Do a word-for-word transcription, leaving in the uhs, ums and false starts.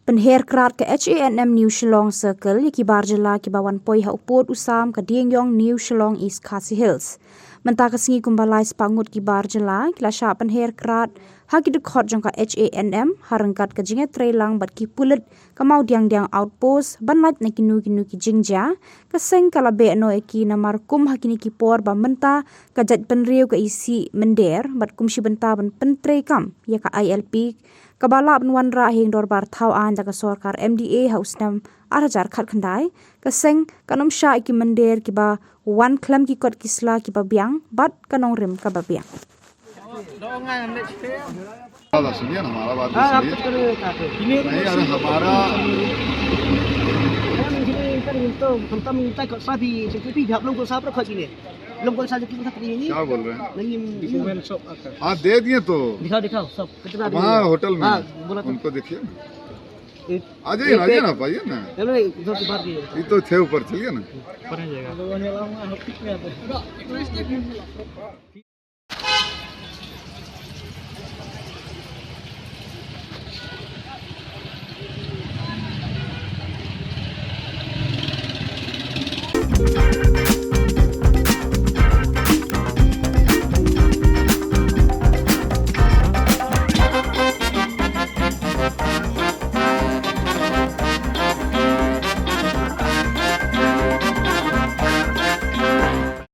Pynher krad ka H A N M New Shillong Circle ïa ki bar jylla kiba wan poi ha u pud u sam ka Diengiong New Shillong East Khasi Hills. Mynta ka sngi kumba lai spah ngut ki bar jylla ki la shah pynher krad ha ki dkhot jong ka H A N M ha ryngkat ka jingïatreilang bad ki pulit ka Mawdiangdiang Outpost ban lait na kino kino ki jingjia. Ka seng ka la beh noh ïa ki namar kum ha kine ki por ba mynta ka jaitbynriew ka isih mynder bad kum shi bynta ban pyntreikam ïa ka I L P kaba lah ban wanrah ha ïing dorbar thaw aiñ da ka sorkar M D A ha u snem ar hajar khatkhyndai. Ka seng kan ym shah ïa ki mynder kiba wan khlem ki kot ki sla kiba biang bad ka nongrim kaba biang. दादा सुनिए ना, हमारा बात तो सुनिए। नहीं, अरे हमारा क्या बोल रहे हैं? हाँ, दे दिए तो। दिखाओ, दिखाओ सब कितना वहाँ होटल में उनको देखिए ना। आ जाइए ना, आ जाइए ना, आप आइए ना। ये तो थे ऊपर, चलिए ना।